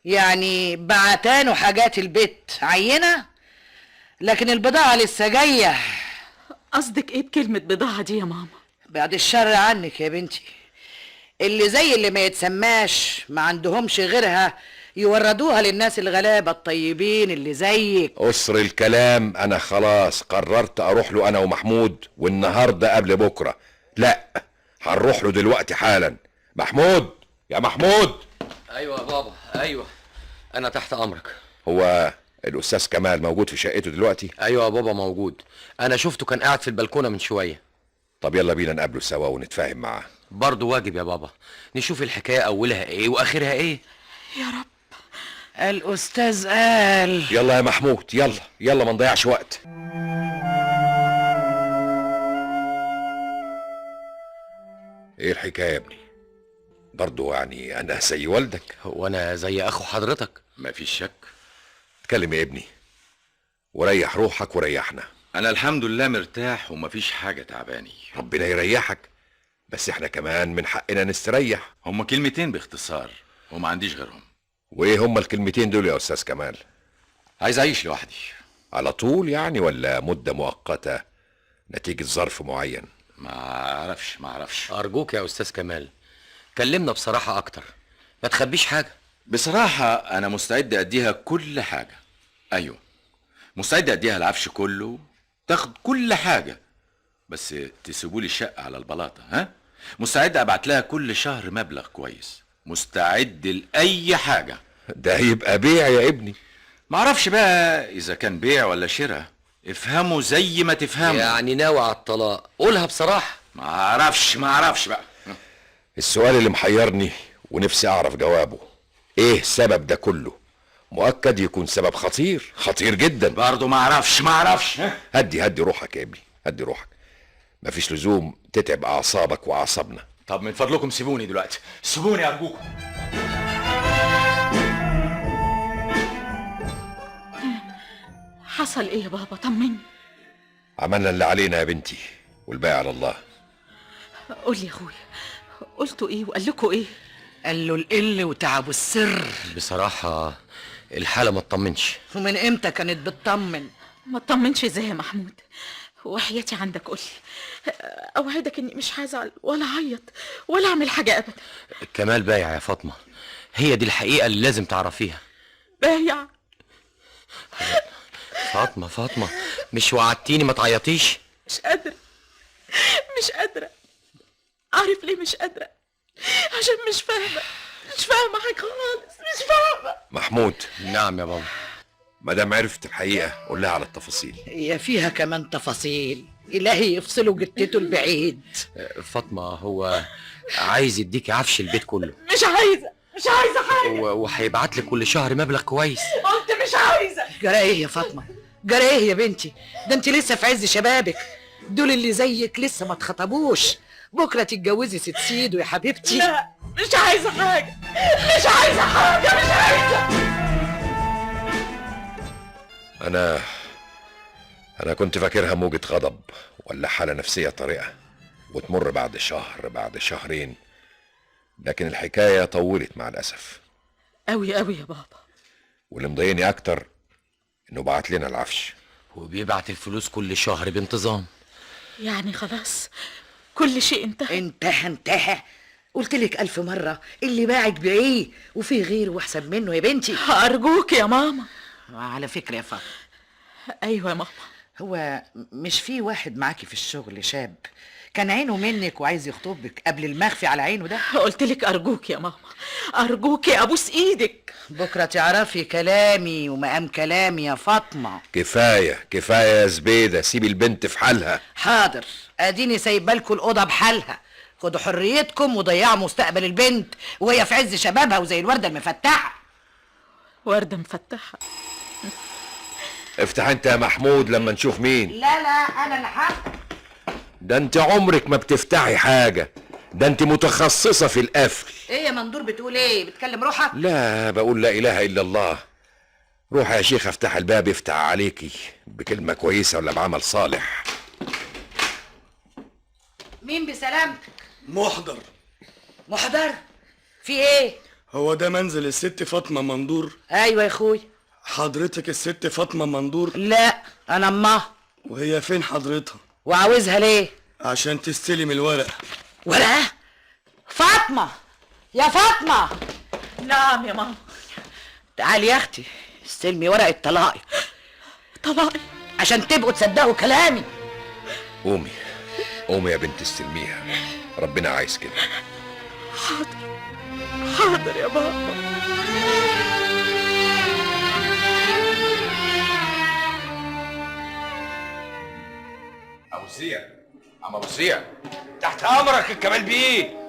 يعني بعتانه حاجات البيت عينة، لكن البضاعة لسه جاية. قصدك ايه بكلمة بضاعة دي يا ماما؟ بعد الشر عنك يا بنتي، اللي زي اللي ما يتسماش ما عندهمش غيرها يوردوها للناس الغلابة الطيبين اللي زيك. قصر الكلام، انا خلاص قررت اروح له انا ومحمود، والنهارده قبل بكرة. لا، هنروح له دلوقتي حالا. محمود، يا محمود. ايوه يا بابا، ايوه انا تحت امرك. هو الاستاذ كمال موجود في شقته دلوقتي؟ ايوه يا بابا موجود، انا شفته كان قاعد في البلكونه من شوية. طب يلا بينا نقابله سوا ونتفاهم معاه. برضه واجب يا بابا، نشوف الحكاية اولها ايه واخرها ايه. يا رب. الاستاذ قال يلا يا محمود، يلا يلا ما نضيعش وقت. ايه الحكاية يا ابني؟ برضه يعني انا زي والدك. وانا زي اخو حضرتك. مفيش شك. اتكلم يا ابني وريح روحك وريحنا. انا الحمد لله مرتاح ومفيش حاجة تعباني. ربنا يريحك، بس احنا كمان من حقنا نستريح. هما كلمتين باختصار وما عنديش غيرهم. وايه هما الكلمتين دول يا استاذ كمال؟ عايز اعيش لوحدي. على طول يعني ولا مده مؤقتة نتيجة ظرف معين؟ ما اعرفش. ارجوك يا استاذ كمال كلمنا بصراحة اكتر، ما تخبيش حاجة. بصراحة انا مستعد اديها كل حاجة. ايوه مستعد اديها العفش كله، تاخد كل حاجة، بس تسيبولي الشقة على البلاطه. ها، مستعد ابعت لها كل شهر مبلغ كويس، مستعد لاي حاجة. ده يبقى بيع يا ابني. معرفش بقى اذا كان بيع ولا شراء، افهموا زي ما تفهموا. يعني ناوي على الطلاق؟ قولها بصراحة. معرفش بقى. السؤال اللي محيرني ونفسي اعرف جوابه، ايه سبب ده كله؟ مؤكد يكون سبب خطير، خطير جدا. برضه معرفش. هدي روحك يا ابني، هدي روحك، مفيش لزوم تتعب اعصابك واعصابنا. طب من فضلكم سيبوني دلوقتي، سيبوني ارجوكم. حصل ايه يا بابا؟ طمني. عملنا اللي علينا يا بنتي والباقي على الله. قول لي يا اخويا، قلتوا ايه وقال لكم ايه؟ قال له القل وتعبوا السر. بصراحة الحالة ما تطمنش. ومن امتى كانت بتطمن؟ ما تطمنش ازاي يا محمود؟ وحياتي عندك قولي، اوعدك اني مش هزعل ولا اعيط ولا اعمل حاجة ابدا. كمال بايع يا فاطمة، هي دي الحقيقة اللي لازم تعرفيها. بايع؟ فاطمة فاطمة، مش وعدتيني ما تعيطيش؟ مش قادرة، مش قادرة. عارف ليه مش قادرة؟ عشان مش فاهمه، مش فاهمه حاجة خالص، مش فاهمه. محمود. نعم يا بابا. ما دام عرفت الحقيقة قول لها على التفاصيل. هي فيها كمان تفاصيل؟ إلهي يفصلوا جتته البعيد. فاطمة، هو عايز يديكي عفش البيت كله. مش عايزه، مش عايزه حاجة. وهيبعت لك كل شهر مبلغ كويس. قلت مش عايزه. جرى ايه يا فاطمة؟ جرى ايه يا بنتي؟ ده انت لسه في عز شبابك، دول اللي زيك لسه ما اتخطبوش، بكره تتجوزي ست سيدو يا حبيبتي. لا مش عايزه حاجة، مش عايزه حاجة، مش عايزه. أنا كنت فاكرها موجة غضب ولا حالة نفسية طارئة وتمر بعد شهر بعد شهرين، لكن الحكاية طولت مع الأسف. أوي أوي يا بابا. واللي مضايقني أكتر إنه بعت لنا العفش، وبيبعت الفلوس كل شهر بانتظام. يعني خلاص كل شيء انتهى. انتهى انتهى. قلت لك 1000 مرة اللي باعك بإيه، وفي غيره وأحسن منه يا بنتي. أرجوك يا ماما. على فكرة يا فاطمة. أيوة يا ماما. هو مش في واحد معاكي في الشغل شاب كان عينه منك وعايز يخطبك قبل المخفي على عينه ده؟ قلت لك أرجوك يا ماما، أرجوك يا أبوس إيدك. بكرة تعرفي كلامي ومقام كلامي يا فاطمة. كفاية كفاية يا زبيدة، سيبي البنت في حالها. حاضر، أديني سايبالكوا الأوضة بحالها، خدوا حريتكم وضيعوا مستقبل البنت وهي في عز شبابها وزي الوردة المفتحة. وردة مفتحة؟ افتح انت يا محمود لما نشوف مين. لا لا انا اللي هفتح. ده انت عمرك ما بتفتحي حاجة، ده انت متخصصة في القفل. ايه يا مندور بتقول ايه؟ بتكلم روحك؟ لا بقول لا اله الا الله. روح يا شيخ افتح الباب، يفتح عليكي بكلمة كويسة ولا بعمل صالح. مين بسلامتك؟ محضر. محضر؟ في ايه؟ هو ده منزل الست فاطمة مندور؟ ايوه يا اخويا. حضرتك الست فاطمة مندور؟ لا انا امها. وهي فين حضرتها؟ وعاوزها ليه؟ عشان تستلم الورقة. ورقة؟ فاطمة يا فاطمة. نعم يا ماما. تعالي يا اختي استلمي ورقة طلاقك. طلاقي؟ عشان تبقوا تصدقوا كلامي. قومي قومي يا بنت استلميها، ربنا عايز كده. حاضر حاضر يا بابا. ابو سريع، عم ابو سريع. تحت امرك يا كمال بيه.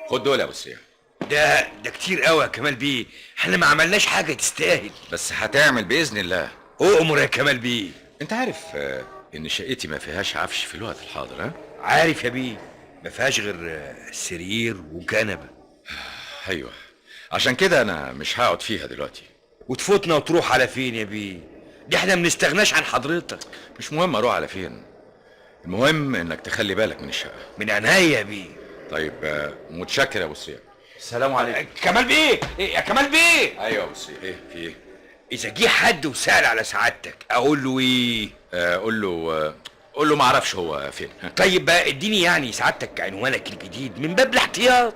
خد دول يا ابو سريع. ده كتير قوي يا كمال بيه، احنا ما عملناش حاجة تستاهل. بس هتعمل باذن الله. اؤمر يا كمال بيه. انت عارف ان شقتي ما فيهاش عفش في الوقت الحاضر؟ ها؟ عارف يا بيه، ما فيهاش غير سرير وكنبه. ايوه، عشان كده انا مش هقعد فيها دلوقتي. وتفوتنا وتروح على فين يا بيه؟ دي احنا ما بنستغناش عن حضرتك. مش مهم اروح على فين، المهم انك تخلي بالك من الشقة. من عينيا يا بيه. طيب متشكر يا ابو سريع. السلام عليكم. كمال بيه، يا كمال بيه. ايوه يا ابو سريع. ايه في ايه؟ اذا جه حد وسأل على سعادتك اقول له ايه؟ قول له قول له ما اعرفش هو فين. طيب بقى اديني يعني سعادتك عنوانك الجديد من باب الاحتياط.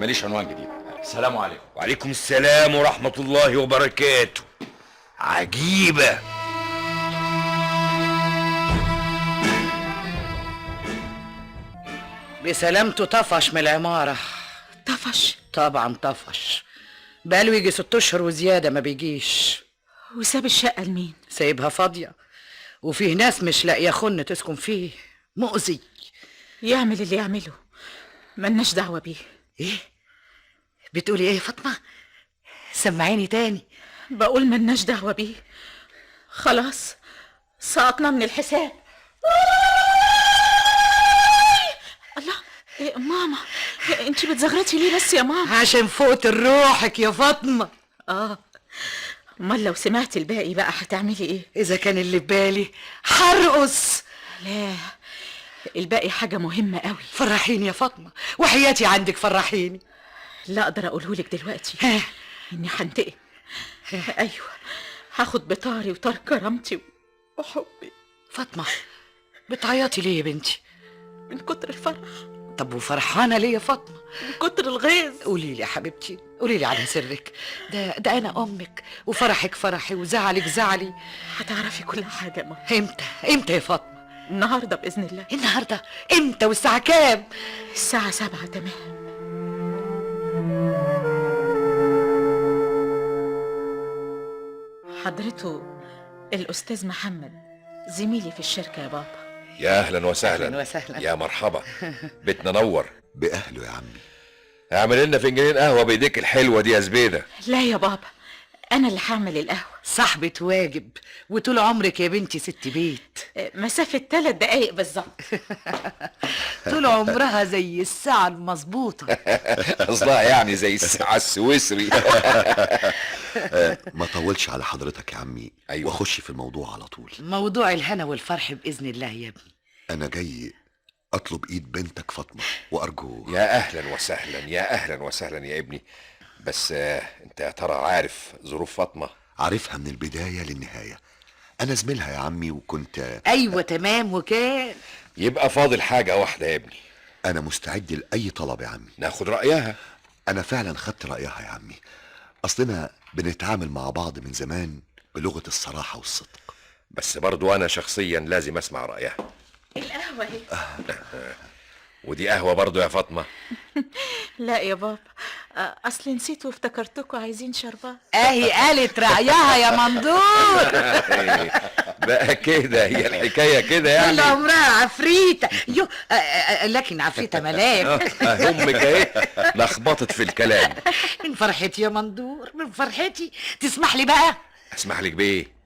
ماليش عنوان جديد. السلام عليكم. وعليكم السلام ورحمة الله وبركاته. عجيبة. بسلامته طفش من العمارة. طفش؟ طبعا طفش، بقاله يجي 6 اشهر وزيادة ما بيجيش. وساب الشقة لمين؟ سايبها فاضية، وفيه ناس مش لاقية خن تسكن فيه. مؤذي. يعمل اللي يعمله، ملناش دعوة بيه. ايه؟ بتقولي ايه يا فاطمة؟ سمعيني تاني. بقول ملناش دعوة بيه، خلاص سقطنا من الحساب. الله، إيه ماما انت بتزغرتي ليه بس يا ماما؟ عشان فوقت روحك يا فاطمة. اه، امال لو سمعتي الباقي بقى هتعملي ايه؟ اذا كان اللي في بالي هرقص. لا، الباقي حاجة مهمة قوي. فرحيني يا فاطمة، وحياتي عندك فرحيني. لا اقدر اقولهولك دلوقتي. اني هنتقم. ايوه، هاخد بطاري وطار كرامتي وحبي. فاطمة بتعيطي ليه يا بنتي؟ من كتر الفرح. طب وفرحانه ليه يا فاطمة؟ من كتر الغيظ. قولي لي يا حبيبتي، قولي لي على سرك ده انا امك، وفرحك فرحي وزعلك زعلي. هتعرفي كل حاجة يا ماما. امتى؟ امتى يا فاطمة؟ النهارده باذن الله. النهارده؟ امتى والساعة كام؟ الساعة 7 تمام. حضرته الاستاذ محمد زميلي في الشركة يا بابا. يا اهلا وسهلا. أهلاً وسهلا. يا مرحبا، بيتنا نور باهله يا عمي. اعمل لنا فنجانين قهوة بايديك الحلوة دي يا زبيده. لا يا بابا، انا اللي هعمل القهوة. صاحبة واجب، وطول عمرك يا بنتي ست بيت. مسافة 3 دقايق بالظبط. طول عمرها زي الساعة المظبوطه. قصدها يعني زي الساعة السويسري. ما طولش على حضرتك يا عمي. أيوة. واخش في الموضوع على طول. موضوع الهنا والفرح باذن الله يا ابني. انا جاي اطلب ايد بنتك فاطمة وارجو. يا اهلا وسهلا، يا اهلا وسهلا يا ابني. بس انت يا ترى عارف ظروف فاطمة؟ عارفها من البداية للنهاية، انا زميلها يا عمي وكنت. ايوه تمام. وكان يبقى فاضل حاجة واحدة يا ابني. انا مستعد لاي طلب يا عمي. ناخد رايها. انا فعلا خدت رايها يا عمي، اصلنا بنتعامل مع بعض من زمان بلغه الصراحة والصدق. بس برضو انا شخصيا لازم اسمع رايها. القهوة اهي. ودي قهوة برضو يا فاطمة؟ لا يا بابا، اصل نسيت وافتكرتكم عايزين شربات. اهي قالت رايها يا مندور. بقى كده هي الحكاية كده يعني. طول عمرها عفريته. يو لكن عفريته ملاك. امك اهي لخبطت في الكلام. من فرحتي يا مندور، من فرحتي. تسمح لي بقى؟ اسمح لك بايه؟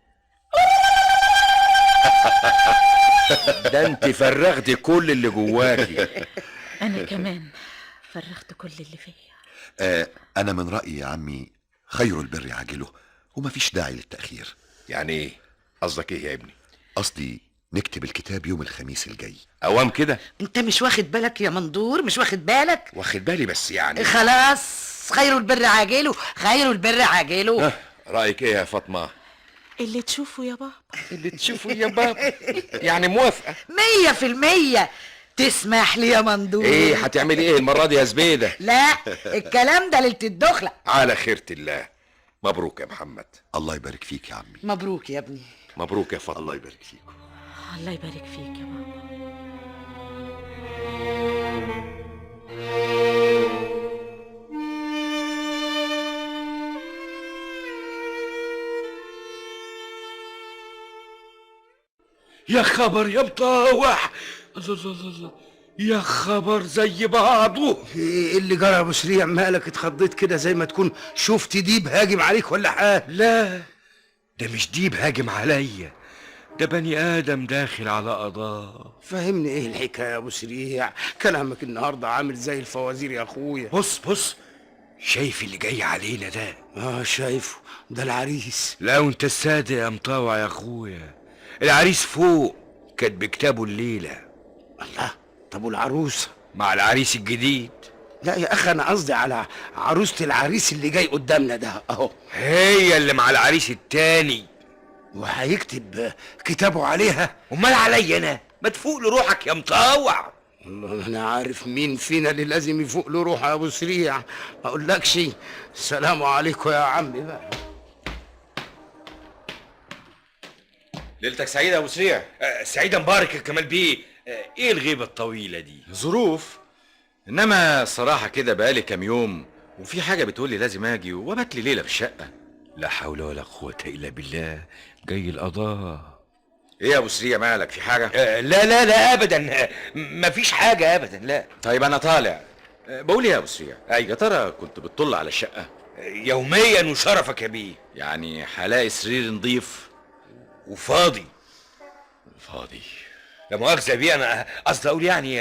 ده انت فرغتي كل اللي جواكي. انا كمان فرغت كل اللي فيا. انا من رايي يا عمي خير البر عاجله، ومفيش داعي للتاخير. يعني ايه؟ قصدك ايه يا ابني؟ قصدي نكتب الكتاب يوم الخميس الجاي. اوام كده؟ انت مش واخد بالك يا مندور؟ مش واخد بالك؟ واخد بالي بس يعني. خلاص، خير البر عاجله، خير البر عاجله. رايك ايه يا فاطمة؟ اللي تشوفه يا بابا. اللي تشوفه يا بابا. يعني موافقة؟ 100%. تسمح لي يا مندور؟ ايه هتعملي ايه المرة دي يا زبيده؟ لا الكلام ده ليلة الدخلة. على خيرة الله. مبروك يا محمد. الله يبارك فيك يا عمي. مبروك يا ابني. مبروك يا فاطمة. الله يبارك فيكم. الله يبارك فيك يا بابا. يا خبر يا مطاوح. الله الله الله، يا خبر زي بعضه. ايه اللي جرى يا ابو سريع؟ مالك اتخضيت كده زي ما تكون شفت ديب هاجم عليك ولا حاجة؟ لا ده مش ديب هاجم عليا، ده بني ادم داخل على قضاء. فهمني ايه الحكاية يا ابو سريع؟ كلامك النهارده عامل زي الفوازير يا اخويا. بص بص، شايف اللي جاي علينا ده؟ اه شايفه، ده العريس. لا وانت الصادق يا مطاوع يا اخويا، العريس فوق كاتب كتابه الليلة. الله، طب والعروسه؟ مع العريس الجديد. لا يا اخي انا قصدي على عروسه العريس اللي جاي قدامنا ده اهو. هي اللي مع العريس التاني. وهيكتب كتابه عليها؟ امال عليا انا؟ ما تفوق لروحك يا مطاوع. والله انا عارف مين فينا اللي لازم يفوق لروحه يا ابو سريع. ما اقولكش السلام عليكم يا عمي بقى. ليلتك سعيدة يا ابو سريع. سعيدة مبارك يا كمال بيه. ايه الغيبة الطويلة دي؟ ظروف، انما الصراحة كده بقالي كام يوم وفي حاجة بتقولي لازم اجي وابات لي ليلة في الشقة. لا حول ولا قوة الا بالله، جاي القضاء. ايه يا ابو سريع مالك، في حاجة؟ لا لا لا ابدا، مفيش حاجة ابدا. لا طيب انا طالع. بقول ايه يا ابو سريع؟ ايوه يا ترى كنت بتطل على الشقة؟ يوميا وشرفك يا بيه. يعني هلاقي سرير نظيف وفاضي؟ فاضي لا مؤاخذة بيه، انا قصدي اقول يعني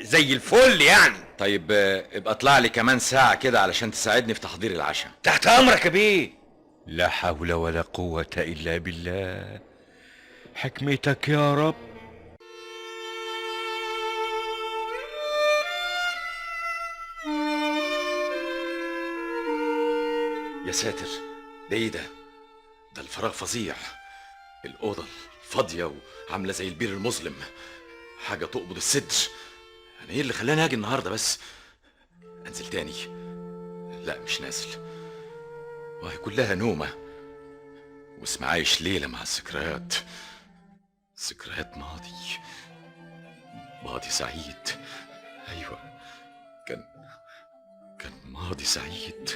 زي الفل يعني. طيب ابقى اطلع لي كمان ساعة كده علشان تساعدني في تحضير العشاء. تحت امرك يا بيه. لا حول ولا قوة الا بالله، حكمتك يا رب. يا ساتر، ده ايه ده؟ ده الفراغ فظيع، الأوضة فاضية وعامله زي البير المظلم، حاجة تقبض الصدر. انا ايه اللي خلاني اجي النهارده؟ بس انزل تاني؟ لا مش نازل، وهي كلها نومه واسم عايش ليلة مع الذكريات، ذكريات ماضي، ماضي سعيد. ايوه كان ماضي سعيد.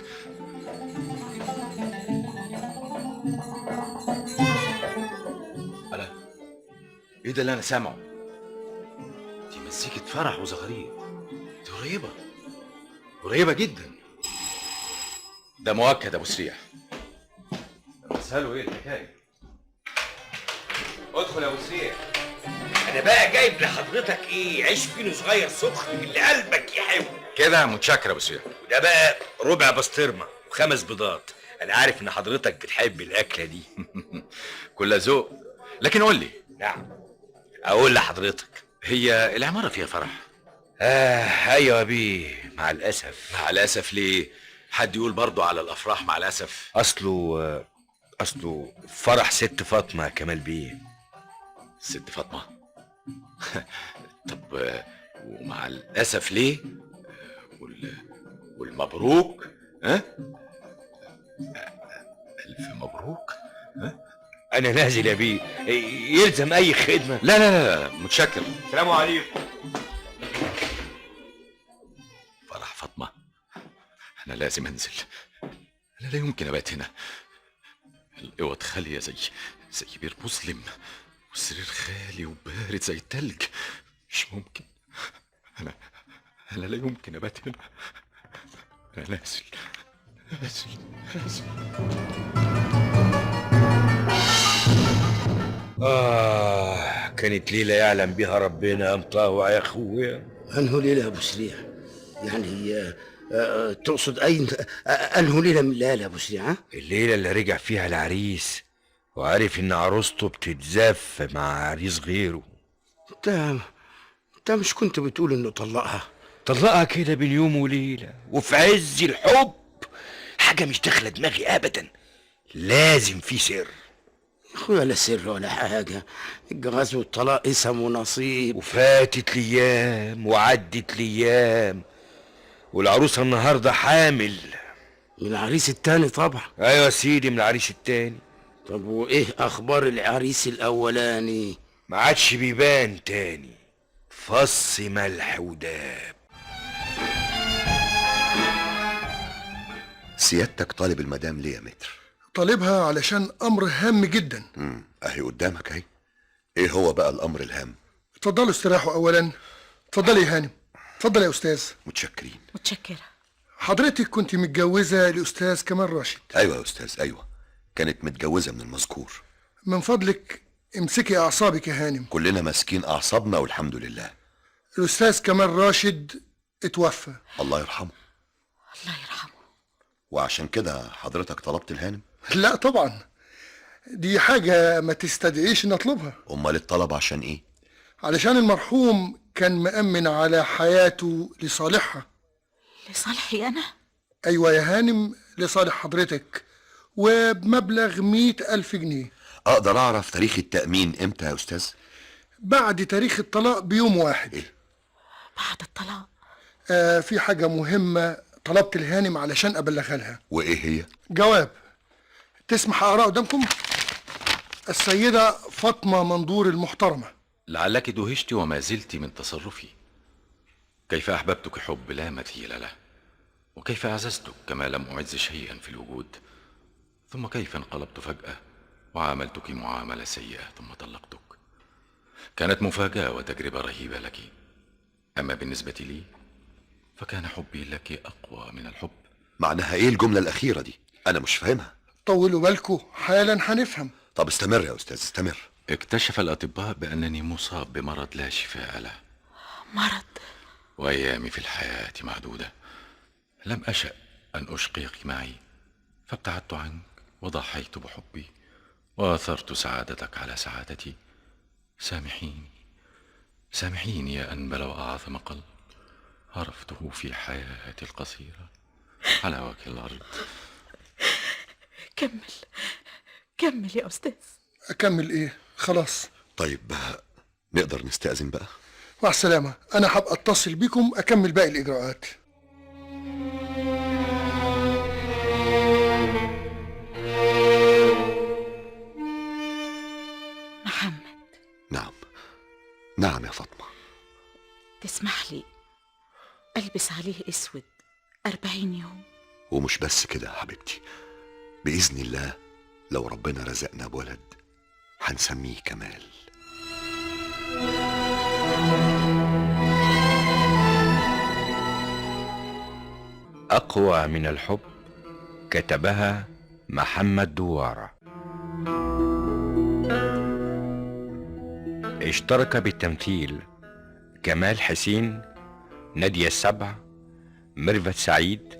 ألا ايه ده اللي انا سامعه؟ دي مزيكة فرح وزغاريد، دي قريبة، قريبة جدا. ده مؤكد ابو سريع. اساله ايه الحكاية؟ ادخل يا ابو سريع. انا بقى جايب لحضرتك ايه؟ عيش فينو صغير سخن اللي قلبك يحبه كده. متشكر يا ابو سريع. وده بقى ربع بسطرمه وخمس بيضات، انا عارف ان حضرتك بتحب الاكلة دي. كلها ذوق. لكن قول لي. نعم اقول لحضرتك. هي العمارة فيها فرح؟ ايوه يا بيه، مع الاسف. مع الاسف ليه؟ حد يقول برضو على الافراح مع الاسف؟ اصله فرح ست فاطمة يا كمال بيه. ست فاطمة؟ طب ومع الاسف ليه؟ والمبروك؟ ها؟ الف مبروك. ها؟ انا نازل يا بيه، يلزم اي خدمة؟ لا لا لا متشكر. السلام عليكم. فرح فاطمة، انا لازم انزل، انا لا يمكن ابات هنا. الاوض خالية زي بير مظلم، والسرير خالي وبارد زي التلج. مش ممكن، انا لا يمكن ابات هنا. انا نازل نازل نازل. كانت ليلة يعلم بها ربنا يا مطاوع يا اخويا. انه ليلة يا ابو سريع؟ يعني تقصد اي انه ليلة من الليالي يا ابو سريع؟ الليلة اللي رجع فيها العريس وعارف ان عروسته بتتزف مع عريس غيره. انت مش كنت بتقول انه طلقها؟ طلقها كده بين يوم وليلة وفي عز الحب، حاجة مش داخله دماغي ابدا، لازم في سر. يا اخويا لا سر ولا حاجة، الجواز والطلاق اسم ونصيب. وفاتت الايام وعدت الايام، والعروسه النهارده حامل. من العريس التاني طبعا. ايوه يا سيدي من العريس التاني. طب وايه اخبار العريس الاولاني؟ ما عادش بيبان تاني، فص ملح وداب. سيادتك طالب المدام ليه يا متر؟ طالبها علشان امر هام جدا. اهي قدامك اهي. ايه هو بقى الامر الهام؟ اتفضلوا استريحوا اولا. اتفضلي يا هانم. اتفضل يا استاذ. متشكرين. متشكره. حضرتك كنت متجوزة لاستاذ كمال راشد؟ ايوه يا استاذ، ايوه كانت متجوزة من المذكور. من فضلك امسكي اعصابك يا هانم. كلنا ماسكين اعصابنا والحمد لله. الاستاذ كمال راشد اتوفى. الله يرحمه. الله يرحمه. وعشان كده حضرتك طلبت الهانم؟ لا طبعا، دي حاجة ما تستدعيش ان اطلبها. امال الطلب عشان ايه؟ علشان المرحوم كان مأمن على حياته لصالحها. لصالحي انا؟ ايوه يا هانم، لصالح حضرتك، وبمبلغ 100,000 جنيه. اقدر اعرف تاريخ التأمين امتى يا استاذ؟ بعد تاريخ الطلاق بيوم واحد. إيه؟ بعد الطلاق؟ في حاجة مهمة طلبت الهانم علشان ابلغها لها. وايه هي؟ جواب. تسمح اقراه قدامكم؟ السيدة فاطمة منظور المحترمة. لعلك دهشت وما زلت من تصرفي. كيف أحببتك حب لا مثيل له، وكيف أعززتك كما لم أعز شيئا في الوجود، ثم كيف انقلبت فجأة وعاملتك معاملة سيئة ثم طلقتك. كانت مفاجأة وتجربة رهيبة لك، أما بالنسبة لي فكان حبي لك أقوى من الحب. معناها إيه الجملة الأخيرة دي؟ أنا مش فاهمها. طولوا بالكوا، حالا هنفهم. طب استمر يا أستاذ، استمر. اكتشف الأطباء بأنني مصاب بمرض لا شفاء له. مرض؟ وأيامي في الحياة معدودة. لم أشأ أن أشقيك معي، فابتعدت عنك وضحيت بحبي وآثرت سعادتك على سعادتي. سامحيني، سامحيني يا أنبل وأعظم قلب عرفته في حياتي القصيرة على وجه الأرض. كمل كمل يا أستاذ. أكمل إيه؟ خلاص. طيب نقدر نستأذن بقى؟ مع السلامة، أنا هبقى أتصل بكم أكمل باقي الإجراءات. محمد. نعم نعم يا فاطمة. تسمح لي ألبس عليه أسود 40 يوم؟ ومش بس كده يا حبيبتي، بإذن الله لو ربنا رزقنا بولد هنسميه كمال. أقوى من الحب، كتبها محمد دوارة. اشترك بالتمثيل كمال حسين، نادية السبع، ميرفت سعيد،